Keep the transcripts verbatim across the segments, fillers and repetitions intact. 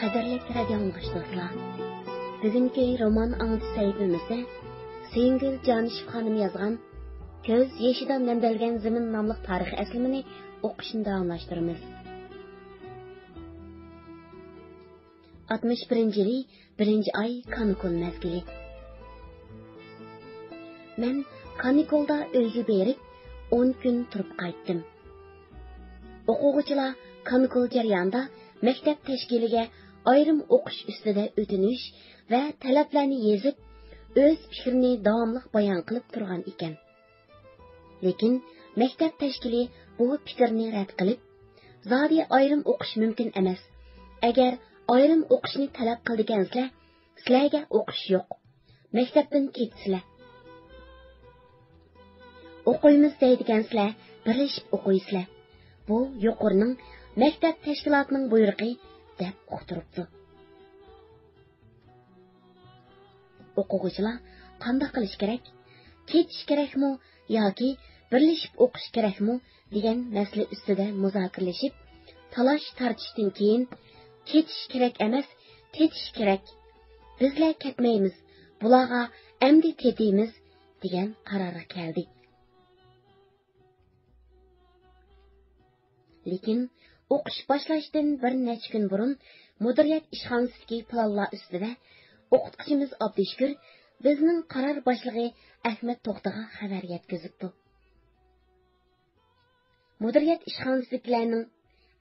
قەدىرلىك رادىئو ئاڭلىغۇچى دوستلار، بۈگۈنكى رومان ئاڭلىتىش سەھىپىمىزدە سۆيۈمگۈل جانىشېف خانىم يازغان كۆز يېشىدا نەمدەلگەن زېمىن ناملىق تارىخ ئەسلىمىنى ئوقۇشنى داۋاملاشتۇرىمىز. ئاتمىش بىرىنچى يىلى بىرىنچى ئاي كانىكۇل مەزگىلى. مەن كانىكۇلدا ئۆيگە بېرىپ، ئون كۈن تۇرۇپ قايتتىم. ئوقۇغۇچىلار كانىكۇل جەريانىدا مەكتەپ تەشكىلىگە ئايرىم ئوقۇش ئۈستىدە ئۆتۈنۈش ۋە تەلەپلەرنى يېزىپ، ئۆز پىكرىنى داۋاملىق بايان قىلىپ تۇرغان ئىكەن. لېكىن مەكتەپ تەشكىلى بۇ پىكىرنى رەت قىلىپ، زادى ئايرىم ئوقۇش مۇمكىن ئەمەس. ئەگەر ئايرىم ئوقۇشنى تەلەپ قىلىدىكەنسىلەر، سىلەرگە ئوقۇش يوق. مەكتەپتىن كېتىسىلەر. ئوقۇيمىز دەيدىكەنسىلەر، بىرلىشىپ ئوقۇيسىلەر. بۇ يۇقىرىنىڭ مەكتەپ تەشكىلاتىنىڭ بۇيرۇقى، دەپ ئۇقتۇرۇپتۇ. ئوقۇغۇچىلار قانداق قىلىش كېرەك؟ كېتىش كېرەكمۇ ياكى بىرلىشىپ ئوقۇش كېرەكمۇ دېگەن مەسىلە ئۈستىدە مۇزاكىرىلىشىپ، تالاش-تارتىشتىن كېيىن، كېتىش كېرەك ئەمەس، تېتىش كېرەك. بىزلەر كەتمەيمىز، بۇلارغا ئەمدى تېتىيمىز، دېگەن قارارغا كەلدى. لېكىن ئوقۇش باشلاشتىن بىر نەچچە كۈن بۇرۇن مۇدىرىيەت ئىشخانىسىدىكى پىلانلار ئۈستىدە ئوقۇتقۇچىمىز ئابدۇشۈكۈر بىزنىڭ قارار باشلىقى ئەخمەت توختىغا خەۋەر يەتكۈزۈپتۇ. مۇدىرىيەت ئىشخانىسىدىكىلەرنىڭ،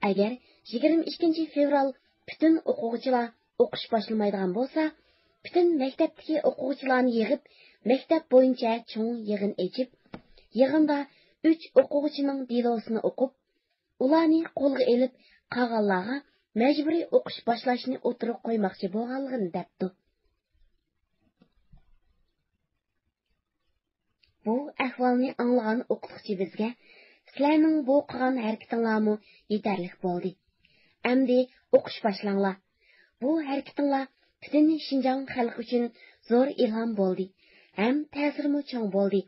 ئەگەر يىگىرمە ئىككىنچى فېۋرال پۈتۈن ئوقۇغۇچىلار ئوقۇش باشلىمايدىغان بولسا، پۈتۈن مەكتەپتىكى ئوقۇغۇچىلارنى يىغىپ، مەكتەپ بويىچە چوڭ يىغىن ئېچىپ، يىغىندا ئۈچ ئوقۇغۇچىنىڭ دېلوسىنى ئوقۇپ، ئۇلارنى قولغا ئېلىپ، قالغانلارغا مەجبۇرىي ئوقۇش باشلاشنى ئوتتۇرىغا قويماقچى بولغانلىقىنى دەپتۇ. بۇ ئەھۋالنى ئاڭلىغان ئوقۇتقۇچى بىزگە، سىلەرنىڭ بۇ قىلغان ھەرىكىتىڭلارمۇ يېتەرلىك بولدى. ئەمدى ئوقۇش باشلاڭلار. بۇ ھەرىكىتىڭلار پۈتۈن شىنجاڭ خەلقى ئۈچۈن زور ئىلھام بولدى ھەم تەسىرىمۇ چوڭ بولدى.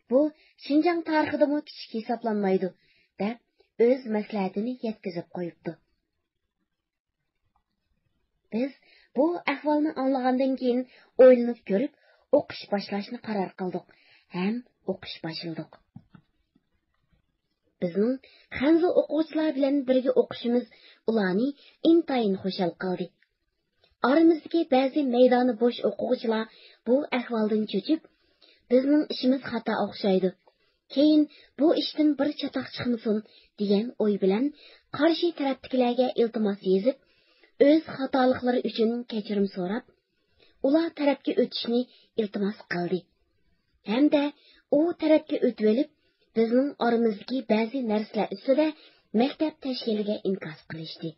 بۇ شىنجاڭ تارىخىدىمۇ كىچىك ھېسابلانمايدۇ، دەپ ئۆز مەسلىھەتىنى يەتكۈزۈپ قويۇپتۇ. بىز بۇ ئەھۋالنى ئاڭلىغاندىن كېيىن ئويلىنىپ كۆرۈپ، ئوقۇش باشلاشنى قارار قىلدۇق ھەم ئوقۇش باشلىدۇق. بىزنىڭ خەنزۇ ئوقۇغۇچىلار بىلەن بىرگە ئوقۇشىمىز ئۇلارنى ئىنتايىن خۇشال قىلدى. ئارىمىزدىكى بەزى مەيدانى بوش ئوقۇغۇچىلار بۇ ئەھۋالدىن چۆچۈپ، بىزنىڭ ئىشىمىز خاتا ئوخشايدۇ، كېيىن بۇ ئىشتىن بىر چاتاق چىقمىسۇن، دېگەن ئوي بىلەن قارشى تەرەپتىكىلەرگە ئىلتىماس يېزىپ، ئۆز خاتالىقلىرى ئۈچۈن كەچۈرۈم سوراپ، ئۇلار تەرەپكە ئۆتۈشنى ئىلتىماس قىلدى ھەمدە ئۇ تەرەپكە ئۆتۈۋېلىپ، بىزنىڭ ئارىمىزدىكى بەزى نەرسىلەر ئۈستىدە مەكتەپ تەشكىلىگە ئىنكاس قىلىشتى.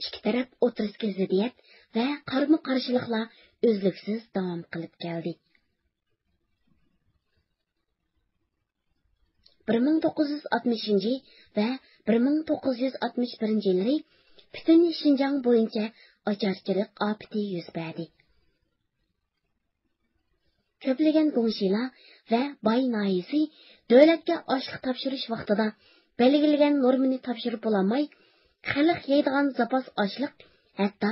ئىككى تەرەپ ئوتتۇرىسىدىكى زىددىيەت ۋە قارىمۇ-قارشىلىقلار ئۈزلۈكسىز داۋام قىلىپ كەلدى. بىر مىڭ توققۇز يۈز ئاتمىشىنچى ۋە بىر مىڭ توققۇز يۈز ئاتمىش بىرىنچى يىللىرى پۈتۈن شىنجاڭ بويىچە ئاچارچىلىق ئاپىتى يۈز بەردى. كۆپلىگەن گۇڭشىلار ۋە باي ناھىيەسى دۆلەتكە ئاشلىق تاپشۇرۇش ۋاقتىدا بەلگىلىگەن نورمىنى تاپشۇرۇپ بولالماي، خەلق يەيدىغان زاپاس ئاشلىق، ھەتتا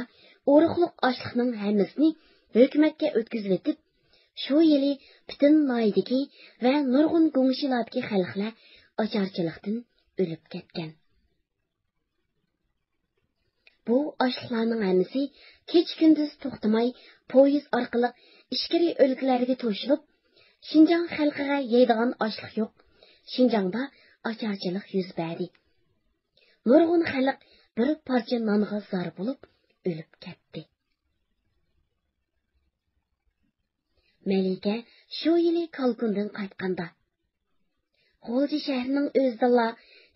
ئۇرۇقلۇق ئاشلىقنىڭ ھەممىسىنى ھۆكۈمەتكە ئۆتكۈزۈۋېتىپ، شۇ يىلى پۈتۈن ناھىيەدىكى ۋە نۇرغۇن گۇڭشىلاردىكى خەلقلەر ئاچارچىلىقتىن ئۆلۈپ كەتكەن. بۇ ئاشلىقلارنىڭ ھەممىسى كېچە-كۈندۈز توختىماي پويىز ئارقىلىق ئىچكىرى ئۆلكىلەرگە توشۇلۇپ، شىنجاڭ خەلقىگە يەيدىغان ئاشلىق يوق، شىنجاڭدا ئاچارچىلىق يۈز بەردى. نۇرغۇن خەلق بىر پارچە نانغا زار بولۇپ ئۆلۈپ كەتتى. مەلىكە شۇ يىلى كالكۇندىن قايتقاندا، غۇلجا شەھىرىنىڭ ئۆزىدىنلا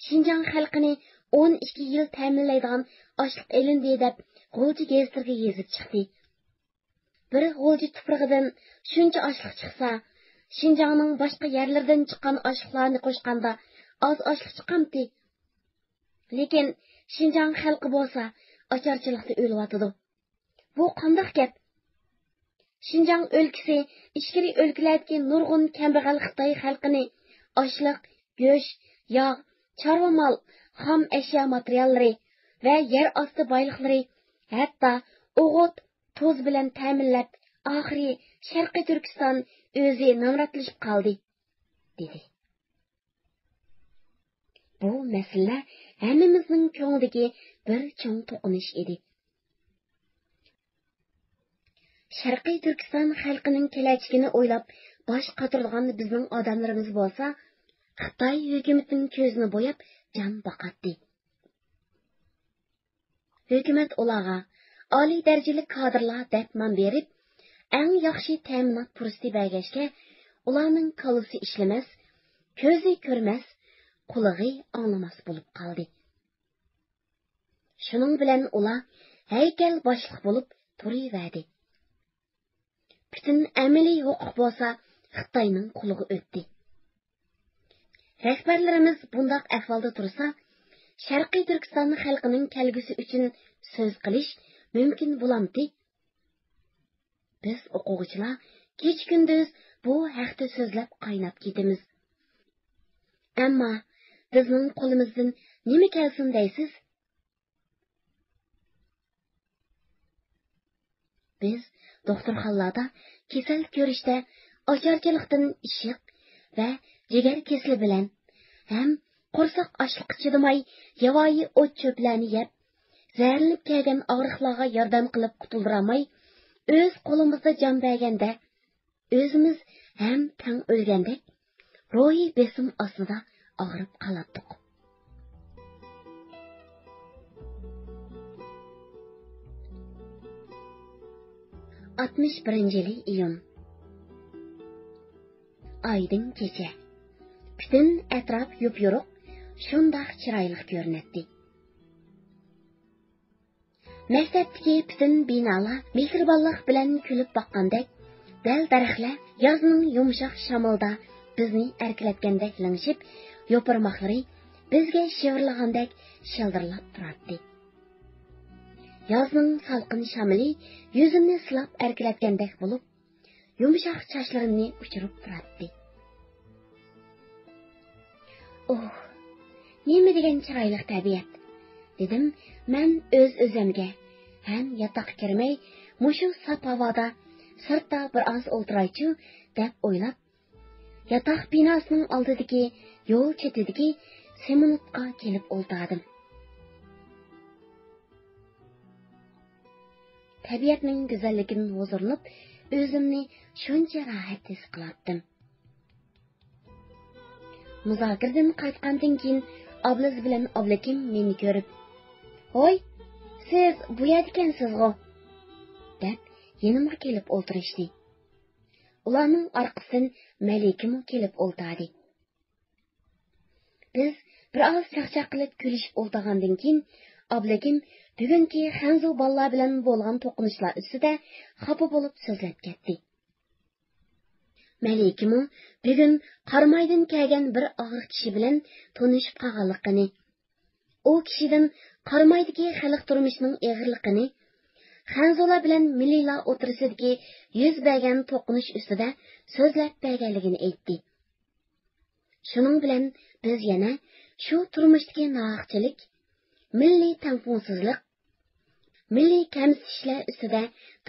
شىنجاڭ خەلقىنى ئون ئىككى يىل تەمىنلەيدىغان ئاشلىق ئېلىندى دەپ غۇلجا گېزىتلىرىگە يېزىپ چىقتى. بىر غۇلجا تۇپرىقىدىن شۇنچە ئاشلىق چىقسا، شىنجاڭنىڭ باشقا يەرلىرىدىن چىققان ئاشلىقلارنى قوشقاندا ئاز ئاشلىق چىقامتى؟ لېكىن شىنجاڭ خەلقى بولسا ئاچارچىلىقتا ئۆلۈۋاتىدۇ. بۇ قانداق گەپ؟ شىنجاڭ ئۆلكىسى ئىچكىرى ئۆلكىلەردىكى نۇرغۇن كەمبەغەل خىتاي خەلقىنى ئاشلىق، گۆش، ياغ، چارۋا مال، خام ئەشيا ماتېرىياللىرى، ۋە يەر ئاستى بايلىقلىرى، ھەتتا ئوغۇت، تۇز بىلەن تەمىنلەپ، ئاخىرى شەرقىي تۈركىستان ئۆزى نامراتلىشىپ قالدى، دېدى. بۇ مەسىلىلەر ھەممىمىزنىڭ كۆڭلىدىكى بىر چوڭ توقۇنۇش ئىدى. شەرقىي تۈركىستان خەلقىنىڭ كېلەچىكىنى ئويلاپ باش قاتۇرىدىغان بىزنىڭ ئادەملىرىمىز بولسا، خىتاي ھۆكۈمىتىنىڭ كۆزىنى بوياپ جان باقاتتى. ھۆكۈمەت ئۇلارغا ئالىي دەرىجىلىك كادىرلار دەپ نام بېرىپ، ئەڭ ياخشى تەمىنات پۇرسىتى بەرگەچكە، ئۇلارنىڭ كاللىسى ئىشلىمەس، كۆزى كۆرمەس، قۇلىقى ئاڭلىماس بولۇپ قالدى. شۇنىڭ بىلەن ئۇلار ھەيكەل باشلىق بولۇپ تۇرۇۋەردى. پۈتۈن ئەمەلىي ھوقۇق بولسا خىتاينىڭ قولىغا ئۆتتى. رەھبەرلىرىمىز بۇنداق ئەھۋالدا تۇرسا، شەرقىي تۈركىستان خەلقىنىڭ كەلگۈسى ئۈچۈن سۆز قىلىش مۇمكىن بولامتى؟ بىز ئوقۇغۇچىلار كېچە-كۈندۈز بۇ ھەقتە سۆزلەپ قايناپ كېتىمىز. ئەمما بىزنىڭ قولىمىزدىن نېمە كەلسۇن دەيسىز؟ بىز دوختۇرخانىلاردا كېسەل كۆرۈشتە ئاچارچىلىقتىن ئىششىق ۋە جىگەر كېسىلى بىلەن ھەم قورساق ئاچلىققا چىدىماي ياۋايى ئوت-چۆپلەرنى يەپ، زەھەرلىنىپ كەلگەن ئاغرىقلارغا ياردەم قىلىپ قۇتۇلدۇرالماي، ئۆز قولىمىزدا جان بەرگەندە، ئۆزىمىز ھەم تەڭ ئۆلگەندەك، روھىي بېسىم ئاستىدا ئاغرىپ قالاتتۇق. ئاتمىش بىرىنچى يىلى ئىيۇن. ئايدىڭ كېچە. پۈتۈن ئەتراپ يوپيورۇق، شۇنداق چىرايلىق كۆرۈنەتتى. مەكتەپتىكى پۈتۈن بىنالار مېھرىبانلىق بىلەن كۈلۈپ باققاندەك، دەل-دەرەخلەر يازنىڭ يۇمشاق شامىلىدا بىزنى ئەركىلەتكەندەك لىڭشىپ، يوپۇرماقلىرى بىزگە شىۋىرلىغاندەك شىلدىرلاپ تۇراتتى. يازنىڭ سالقىن شامىلى يۈزۈمنى سىلاپ ئەركىلەتكەندەك بولۇپ، يۇمشاق چاچلىرىمنى ئۇچۇرۇپ تۇراتتى. ئوھ، نېمە دېگەن چىرايلىق تەبىئەت، دېدىم مەن ئۆز-ئۆزۈمگە ھەم ياتاققا كىرمەي، مۇشۇ ساپ ھاۋادا سىرتتا بىر ئاز ئولتۇرايچۇ، دەپ ئويلاپ، ياتاق بىناسىنىڭ ئالدىدىكى يول چېتىدىكى سېمونتقا كېلىپ ئولتۇردۇم. تەبىئەتنىڭ گۈزەللىكىدىن ھۇزۇرلىنىپ، ئۆزۈمنى شۇنچە راھەت ھېس قىلاتتىم. مۇزاكىرىدىن قايتقاندىن كېيىن، ئابلىز بىلەن ئابلىكىم مېنى كۆرۈپ، «ھوي، سىز بۇ يەردىكەنسىزغۇ؟» دەپ، يېنىمغا كېلىپ ئولتۇرۇشتى. ئۇلارنىڭ ئارقىسىدىن مەلىكىمۇ كېلىپ ئولتۇردى. بىز بىر ئاز چاقچاق قىلىپ كۈلۈشۈپ ئولتۇرغاندىن كېيىن، ئابلىكىم بۈگۈنكى خەنزۇ بالىلار بىلەن بولغان توقۇنۇشلار ئۈستىدە خاپا بولۇپ سۆزلەپ كەتتى. مەلىكىمۇ بۈگۈن قارامايدىن كەلگەن بىر ئاغرىق كىشى بىلەن تونۇشۇپ قالغانلىقىنى، ئۇ كىشىدىن قارامايدىكى خەلق تۇرمۇشىنىڭ ئېغىرلىقىنى، خەنزۇلار بىلەن مىللىيلار ئوتتۇرىسىدىكى يۈز بەرگەن توقۇنۇش ئۈستىدە سۆزلەپ بەرگەنلىكىنى ئېيتتى. شۇنىڭ بىلەن بىز يەنە شۇ تۇرمۇشتىكى ناھەقچىلىك، مىللىي تەڭپۇڭسىزلىق، مىللىي كەمسىتىشلەر ئۈستىدە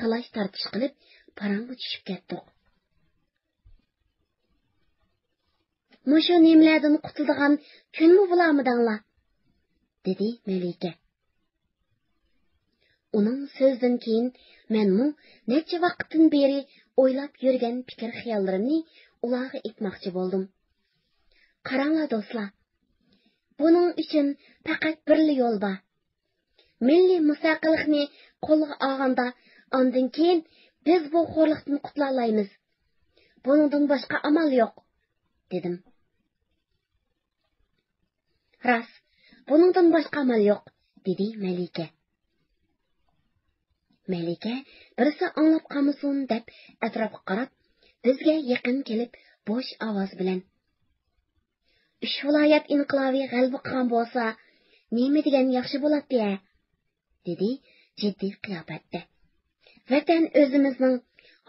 تالاش-تارتىش قىلىپ، پاراڭغا چۈشۈپ كەتتۇق. «مۇشۇ نېمىلەردىن قۇتۇلىدىغان كۈنمۇ بولارمىدىڭلار؟» دېدى مەلىكە. ئۇنىڭ سۆزىدىن كېيىن مەنمۇ نەچچە ۋاقىتتىن بېرى ئويلاپ يۈرگەن پىكىر-خىياللىرىمنى ئۇلارغا ئېيتماقچى بولدۇم. قاراڭلار دوستلار، بۇنىڭ ئۈچۈن پەقەت بىرلا يول بار. مىللىي مۇستەقىللىقنى قولغا ئالغاندا، ئاندىن كېيىن بىز بۇ خورلۇقتىن قۇتۇلالايمىز. بۇنىڭدىن باشقا ئامال يوق، دېدىم. راست، بۇنىڭدىن باشقا ئامال يوق، دېدى مەلىكە. مەلىكە بىرسى ئاڭلاپ قالمىسۇن دەپ ئەتراپقا قاراپ، بىزگە يېقىن كېلىپ بوش ئاۋاز بىلەن، «ئۈچ ۋىلايەت ئىنقىلابى غەلىبە قىلغان بولسا، نېمە دېگەن ياخشى بولاتتى ھە؟» دېدى جىددىي قىياپەتتە. «ۋەتەن ئۆزىمىزنىڭ،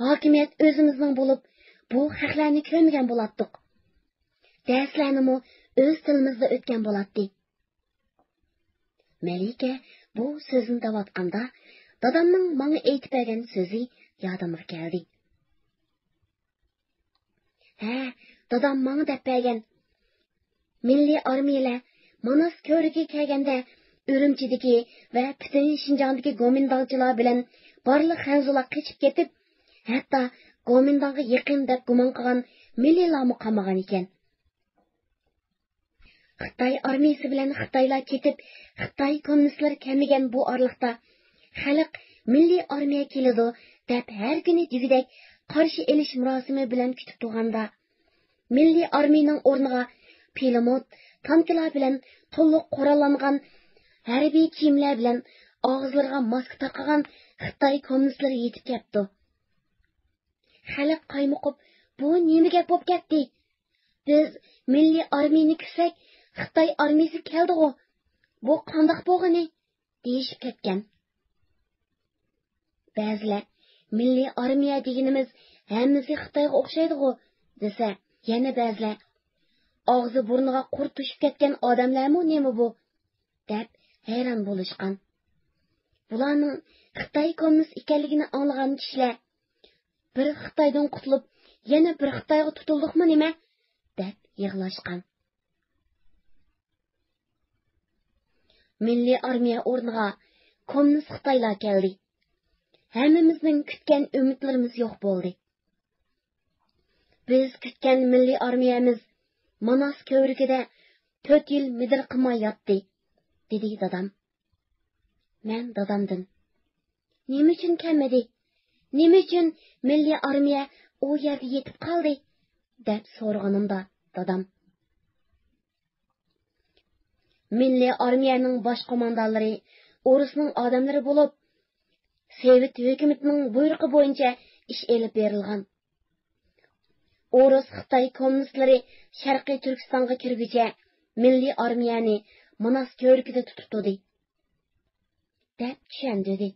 ھاكىمىيەت ئۆزىمىزنىڭ بولۇپ، بۇ خەقلەرنى كۆرمىگەن بولاتتۇق. دەرسلەرنىمۇ ئۆز تىلىمىزدا ئۆتكەن بولاتتى.» مەلىكە بۇ سۆزنى دەۋاتقاندا، دادامنىڭ ماڭا ئېيتىپ بەرگەن سۆزى يادىمغا كەلدى. ھە، دادام ماڭا دەپ بەرگەن. مىللىي ئارمىيەلەر ماناس كۆۋرۈكىگە كەلگەندە، ئۈرۈمچىدىكى ۋە پۈتۈن شىنجاڭدىكى گومىنداڭچىلار بىلەن بارلىق خەنزۇلار قېچىپ كېتىپ، ھەتتا گومىنداڭغا يېقىن دەپ گۇمان قىلغان مىللىيلارمۇ قالمىغان ئىكەن. خىتاي ئارمىيىسى بىلەن خىتايلار كېتىپ، خىتاي كوممۇنىستلىرى كەلمىگەن بۇ ئارىلىقتا، خەلق مىللىي ئارمىيە كېلىدۇ دەپ ھەر كۈنى دېگۈدەك قارشى ئېلىش مۇراسىمى بىلەن كۈتۈپ تۇرغاندا، مىللىي ئارمىيىنىڭ ئورنىغا پىلىموت، تانكىلار بىلەن تولۇق قوراللانغان، ھەربىي كىيىملەر بىلەن ئاغزىلىرىغا ماسكا تاقىغان خىتاي كوممۇنىستلىرى يېتىپ كەپتۇ. خەلق قايمۇقۇپ، بۇ نېمە گەپ بولۇپ كەتتى؟ بىز مىللىي ئارمىيىنى كۈتسەك، خىتاي ئارمىيىسى كەلدىغۇ؟ بۇ قانداق بولغىنى؟ دېيىشىپ كەتكەن. بەزىلەر، مىللىي ئارمىيە دېگىنىمىز ھەممىسى خىتايغا ئوخشايدىغۇ، دېسە، يەنە بەزىلەر، ئاغزى بۇرنىغا قۇر توشۇپ كەتكەن ئادەملەرمۇ نېمە بۇ؟ دەپ ھەيران بولۇشقان. بۇلارنىڭ خىتاي كوممۇنىست ئىكەنلىكىنى ئاڭلىغان كىشىلەر، بىر خىتايدىن قۇتۇلۇپ، يەنە بىر خىتايغا تۇتۇلدۇقمۇ نېمە؟ دەپ يىغلاشقان. مىللىي ئارمىيە ئورنىغا كوممۇنىست خىتايلار كەلدى. ھەممىمىزنىڭ كۈتكەن ئۈمىدلىرىمىز يوق بولدى. بىز كۈتكەن مىللىي ئارمىيەمىز ماناس كۆۋرۈكىدە تۆت يىل مىدىرلىماي ياتتى، دېدى دادام. مەن دادامدىن، نېمە ئۈچۈن كەلمىدى؟ نېمە ئۈچۈن مىللىي ئارمىيە ئۇ يەردە يېتىپ قالدى؟ دەپ سورىغىنىمدا دادام، مىللىي ئارمىيەنىڭ باش قوماندانلىرى ئورۇسنىڭ ئادەملىرى بولۇپ، سوۋېت ھۆكۈمىتىنىڭ بۇيرۇقى بويىچە ئىش ئېلىپ بېرىلغان. ئورۇس خىتاي كوممۇنىستلىرى شەرقىي تۈركىستانغا كىرگۈچە مىللىي ئارمىيەنى ماناس كۆۋرۈكىدە تۇتۇپ تۇردى، دەپ چۈشەندۈردى.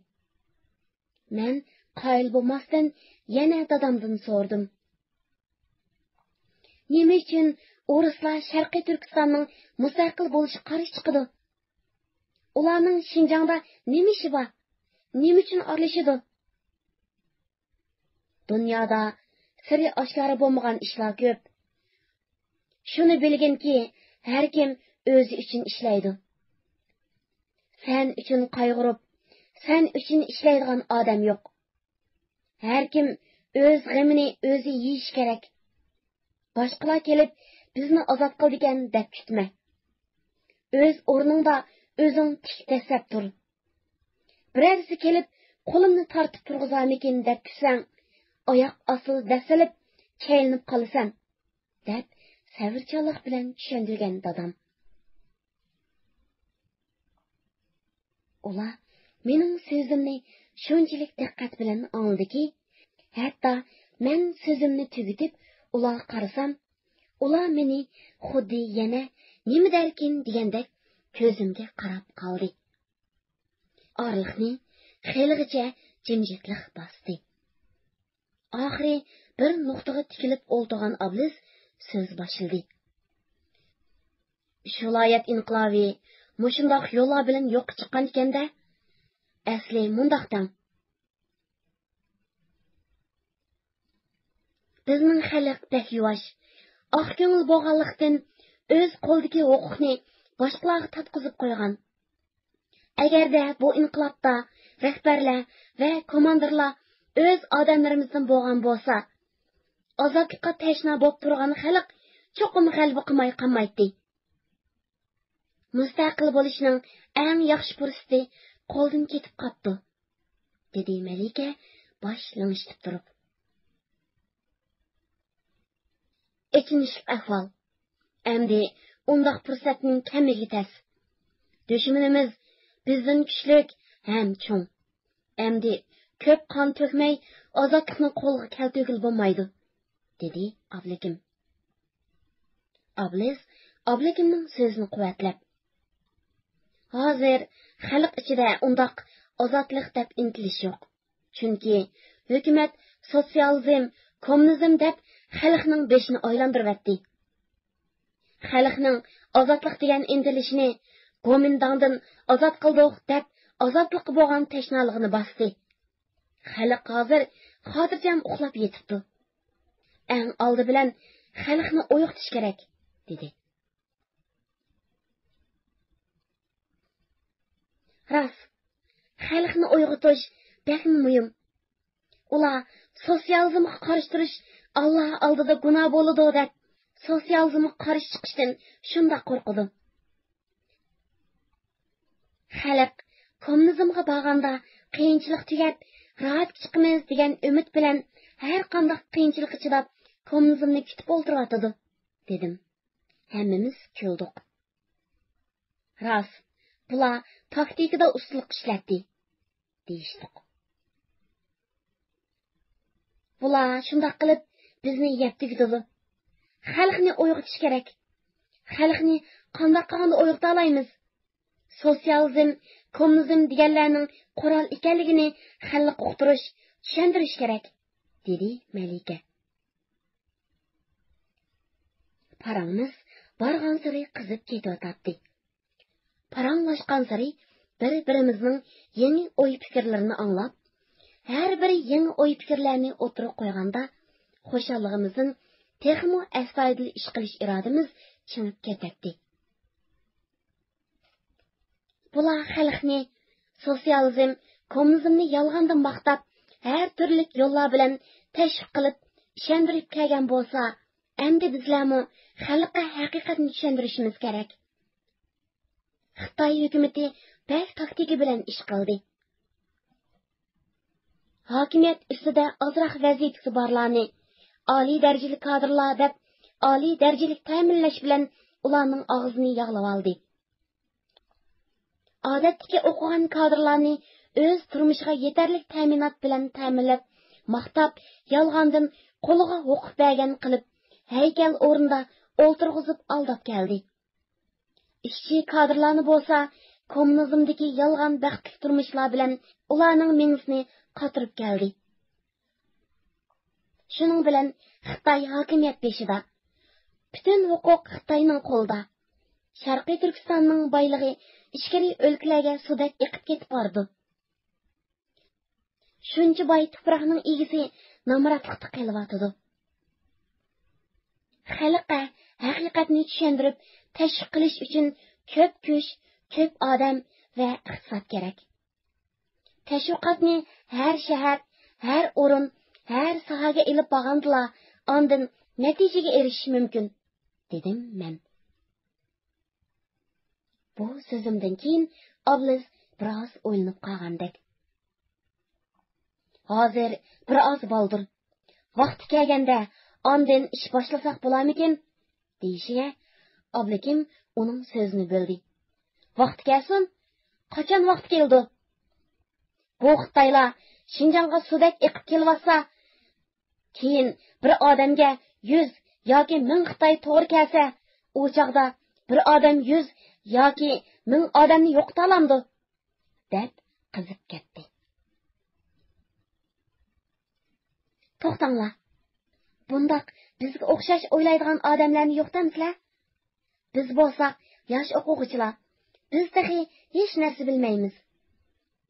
مەن قايىل بولماستىن يەنە دادامدىن سورىدىم. نېمە ئۈچۈن ئورۇسلار شەرقىي تۈركىستاننىڭ مۇستەقىل بولۇشىغا قارشى چىقىدۇ؟ ئۇلارنىڭ شىنجاڭدا نېمە ئىشى بار؟ نېمە ئۈچۈن ئارىلىشىدۇ؟ دۇنيادا سىرى ئاشكارا بولمىغان ئىشلار كۆپ. شۇنى بىلگىنكى، ھەر كىم ئۆزى ئۈچۈن ئىشلەيدۇ. سەن ئۈچۈن قايغۇرۇپ، سەن ئۈچۈن ئىشلەيدىغان ئادەم يوق. ھەر كىم ئۆز غېمىنى ئۆزى يېيىشى كېرەك. باشقىلار كېلىپ، بىزنى ئازاد قىلىدىكەن دەپ كۈتمە. ئۆز ئورنۇڭدا ئۆزۈڭ تىك دەسسەپ تۇر. بىرەرسى كېلىپ، قولۇمنى تارتىپ تۇرغۇزارمىكىن دەپ كۈتسەڭ، ئاياق ئاستىدا دەسسىلىپ، چەيلىنىپ قالىسەن، دەپ سەۋرچانلىق بىلەن چۈشەندۈرگەن دادام. ئۇلار مېنىڭ سۆزۈمنى شۇنچىلىك دىققەت بىلەن ئاڭلىدىكى، ھەتتا مەن سۆزۈمنى تۈگىتىپ ئۇلارغا قارىسام، ئۇلار مېنى خۇددى يەنە نېمە دەركىن دېگەندەك كۆزۈمگە قاراپ قالدى. ئارىلىقنى خېلىغىچە جىمجىتلىق باستى. ئاخىرى بىر نۇقتىغا تىكىلىپ ئولتۇرغان ئابلىز سۆز باشلىدى. شۇ ۋىلايەت ئىنقىلابى مۇشۇنداق يوللار بىلەن يوققا چىققان ئىكەندە، ئەسلى مۇنداق دەڭ. بىزنىڭ خەلق بەك يۇۋاش، ئاق كۆڭۈل بولغانلىقتىن، ئۆز قولىدىكى ھوقۇقنى باشقىلارغا تارتقۇزۇپ قويغان. ئەگەردە بۇ ئىنقىلابتا رەھبەرلەر ۋە كوماندىرلار ئۆز ئادەملىرىمىزدىن بولغان بولسا، ئازادلىققا تەشنا بولۇپ تۇرغان خەلق چوقۇم غەلىبە قىلماي قالمايتتى. مۇستەقىل بولۇشنىڭ ئەڭ ياخشى پۇرسىتى قولدىن كېتىپ قاپتۇ، دېدى مەلىكە باش لىڭشىتىپ تۇرۇپ. ئېچىنىشلىق ئەھۋال. ئەمدى ئۇنداق پۇرسەتنىڭ كەملىكى تەس. دۈشمىنىمىز بىزدىن كۈچلۈك ھەم چوڭ. ئەمدى كۆپ قان تۆكمەي، ئازادلىقنى قولغا كەلتۈرگىلى بولمايدۇ، دېدى ئابلىكىم. ئابلىز ئابلىكىمنىڭ سۆزىنى قۇۋۋەتلەپ، ھازىر خەلق ئىچىدە ئۇنداق ئازادلىق دەپ ئىنتىلىش يوق. چۈنكى ھۆكۈمەت سوتسىيالىزم، كوممۇنىزم دەپ خەلقنىڭ بېشىنى ئايلاندۇرۇۋەتتى. خەلقنىڭ ئازادلىق دېگەن ئىنتىلىشىنى گومىنداڭدىن ئازاد قىلدۇق دەپ، ئازادلىققا بولغان تەشنالىقىنى باستى. خەلق ھازىر خاتىرجەم ئۇخلاپ يېتىپتۇ. ئەڭ ئالدى بىلەن خەلقنى ئويغىتىش كېرەك، دېدى. راست، خەلقنى ئويغىتىش بەكمۇ مۇھىم. ئۇلار سوتسىيالىزمغا قارشى تۇرۇش ئاللا ئالدىدا گۇناھ بولىدۇ دەپ، سوتسىيالىزمغا قارشى چىقىشتىن شۇنداق قورقىدۇ. خەلق كوممۇنىزمغا بارغاندا قىيىنچىلىق تۈگەپ، راھەتكە چىقىمىز دېگەن ئۈمىد بىلەن ھەر قانداق قىيىنچىلىققا چىداپ، كوممۇنىزمنى كۈتۈپ ئولتۇرۇۋاتىدۇ، دېدىم. ھەممىمىز كۈلدۇق. راست، بۇلار تاكتىكىدا ئۇستىلىق ئىشلەتتى، دېيىشتۇق. بۇلار شۇنداق قىلىپ بىزنى يەپ تۈگىتىدۇ. خەلقنى ئويغىتىش كېرەك. خەلقنى قانداق قىلغاندا ئويغىتالايمىز؟ سوتسىيالىزم، كوممۇنىزم دېگەنلەرنىڭ قورال ئىكەنلىكىنى خەلققە ئۇقتۇرۇش، چۈشەندۈرۈش كېرەك، دېدى مەلىكە. پاراڭىمىز بارغانسېرى قىزىپ كېتىۋاتاتتى. پاراڭلاشقانسېرى بىر-بىرىمىزنىڭ يېڭى ئوي-پىكىرلىرىنى ئاڭلاپ، ھەر بىر يېڭى ئوي-پىكىرلەرنى ئوتتۇرىغا قويغاندا، خۇشاللىقىمىزدىن تېخىمۇ ئەستايىدىل ئىش قىلىش ئىرادىمىز چىڭىپ كېتەتتى. بۇلار خەلقنى سوتسىيالىزم، كوممۇنىزمنى يالغاندىن ماختاپ، ھەر تۈرلۈك يوللار بىلەن تەشۋىق قىلىپ، ئىشەندۈرۈپ كەلگەن بولسا، ئەمدى بىزلەرمۇ خەلققە ھەقىقەتنى چۈشەندۈرۈشىمىز كېرەك. خىتاي ھۆكۈمىتى بەك تاكتىكا بىلەن ئىش قىلدى. ھاكىمىيەت ئۈستىدە ئازراق ۋەزىپىسى بارلارنى ئالىي دەرىجىلىك كادىرلار دەپ، ئالىي دەرىجىلىك تەمىنلەش بىلەن ئۇلارنىڭ ئاغزىنى ياغلىۋالدى. ئادەتتىكى ئوقۇغان كادىرلارنى ئۆز تۇرمۇشىغا يېتەرلىك تەمىنات بىلەن تەمىنلەپ، ماختاپ، يالغاندىن قولىغا ھوقۇق بەرگەن قىلىپ، ھەيكەل ئورنىدا ئولتۇرغۇزۇپ ئالداپ كەلدى. ئىشچى كادىرلارنى بولسا كوممۇنىزمدىكى يالغان بەختلىك تۇرمۇشلار بىلەن ئۇلارنىڭ مېڭىسىنى قاتۇرۇپ كەلدى. شۇنىڭ بىلەن خىتاي ھاكىمىيەت بېشىدا. پۈتۈن ھوقۇق خىتاينىڭ قولىدا. شەرقىي تۈركىستاننىڭ بايلىقى ئىچكىرى ئۆلكىلەرگە سۇدەك ئېقىپ كېتىپ بارىدۇ. شۇنچە باي تۇپراقنىڭ ئىگىسى نامراتلىقتا قېلىۋاتىدۇ. خەلققە ھەقىقەتنى چۈشەندۈرۈپ، تەشۋىق قىلىش ئۈچۈن كۆپ كۈچ، كۆپ ئادەم ۋە ئىقتىساد كېرەك. تەشۋىقاتنى ھەر شەھەر، ھەر ئورۇن، ھەر ساھەگە ئېلىپ بارغاندىلا، ئاندىن نەتىجىگە ئېرىشىش مۇمكىن، دېدىم مەن. بۇ سۆزۈمدىن كېيىن ئابلىز بىراز ئويلىنىپ قالغاندەك. ھازىر بىر ئاز بالدۇر. ۋاقتى كەلگەندە ئاندىن ئىش باشلىساق بولارمىكىن؟ دېيىشىگە، ئابلىكىم ئۇنىڭ سۆزىنى بۆلدى. ۋاقتى كەلسۇن؟ قاچان ۋاقتى كېلىدۇ؟ بۇ خىتايلار شىنجاڭغا سۇدەك ئېقىپ كېلىۋاتسا، كېيىن بىر ئادەمگە يۈز ياكى مىڭ خىتاي توغرا كەلسە، ئۇ چاغدا بىر ئادەم يۈز ياكى مىڭ ئادەمنى يوقىتالامدۇ؟ دەپ قىزىپ كەتتى. توختاڭلار، بۇنداق بىزگە ئوخشاش ئويلايدىغان ئادەملەرنى يوقىتامسىلەر؟ بىز بولساق ياش ئوقۇغۇچىلار، بىز تېخى ھېچ نەرسە بىلمەيمىز.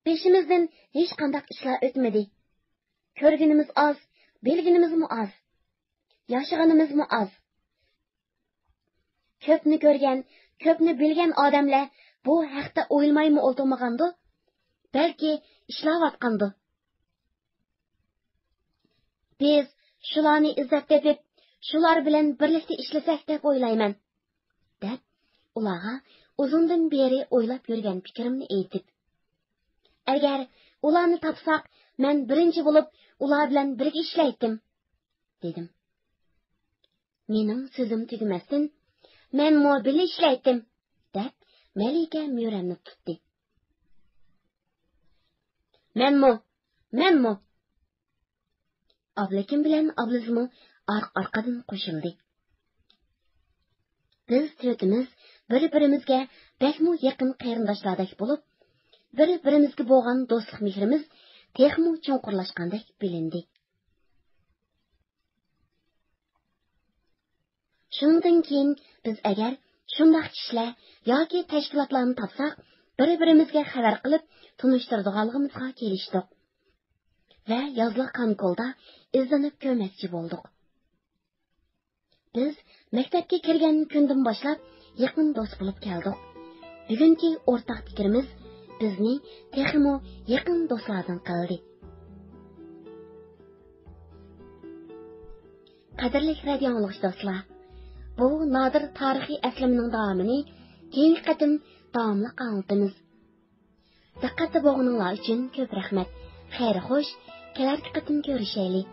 بېشىمىزدىن ھېچقانداق ئىشلار ئۆتمىدى. كۆرگىنىمىز ئاز، بىلگىنىمىزمۇ ئاز. ياشىغىنىمىزمۇ ئاز. كۆپنى كۆرگەن، كۆپنى بىلگەن ئادەملەر بۇ ھەقتە ئويلىمايمۇ ئولتۇرمىغاندۇ؟ بەلكى ئىشلەۋاتقاندۇ؟ بىز شۇلارنى ئىزدەپ تېپىپ، شۇلار بىلەن بىرلىكتە ئىشلىسەك دەپ ئويلايمەن، دەپ ئۇلارغا ئۇزۇندىن بېرى ئويلاپ يۈرگەن پىكرىمنى ئېيتىپ، ئەگەر ئۇلارنى تاپساق، مەن بىرىنچى بولۇپ ئۇلار بىلەن بىرگە ئىشلەيتتىم، دېدىم. مېنىڭ سۆزۈم تۈگىمەستىن، مەنمۇ بىللە ئىشلەيتتىم، دەپ مەلىكە مۈرەمنى تۇتتى. مەنمۇ، مەنمۇ. ئابلىكىم بىلەن ئابلىزمۇ ئارقا-ئارقىدىن قوشۇلدى. بىز تۆتىمىز بىر-بىرىمىزگە بەكمۇ يېقىن قېرىنداشلاردەك بولۇپ، بىر-بىرىمىزگە بولغان دوستلۇق مېھرىمىز تېخىمۇ چوڭقۇرلاشقاندەك بىلىندى. شۇنىڭدىن كېيىن بىز ئەگەر شۇنداق كىشىلەر ياكى تەشكىلاتلارنى تاپساق، بىر-بىرىمىزگە خەۋەر قىلىپ تونۇشتۇرىدىغانلىقىمىزغا كېلىشتۇق. ۋە يازلىق كانكۇلدا ئىزدىنىپ كۆرمەكچى بولدۇق. بىز مەكتەپكە كىرگەن كۈندىن باشلاپ يېقىن دوست بولۇپ كەلدۇق. بۈگۈنكى ئورتاق پىكرىمىز بىزنى تېخىمۇ يېقىن دوستلاردىن قىلدى. قەدىرلىك رادىيو ئاڭلىغۇچى دوستلار، بۇ نادىر تارىخىي ئەسلىمىنىڭ داۋامىنى كېيىنكى قېتىم داۋاملىق ئاڭلىتىمىز. دىققەتتە بولغىنىڭلار ئۈچۈن كۆپ رەھمەت. خەير خوش، كېلەركى قېتىم كۆرۈشەيلى.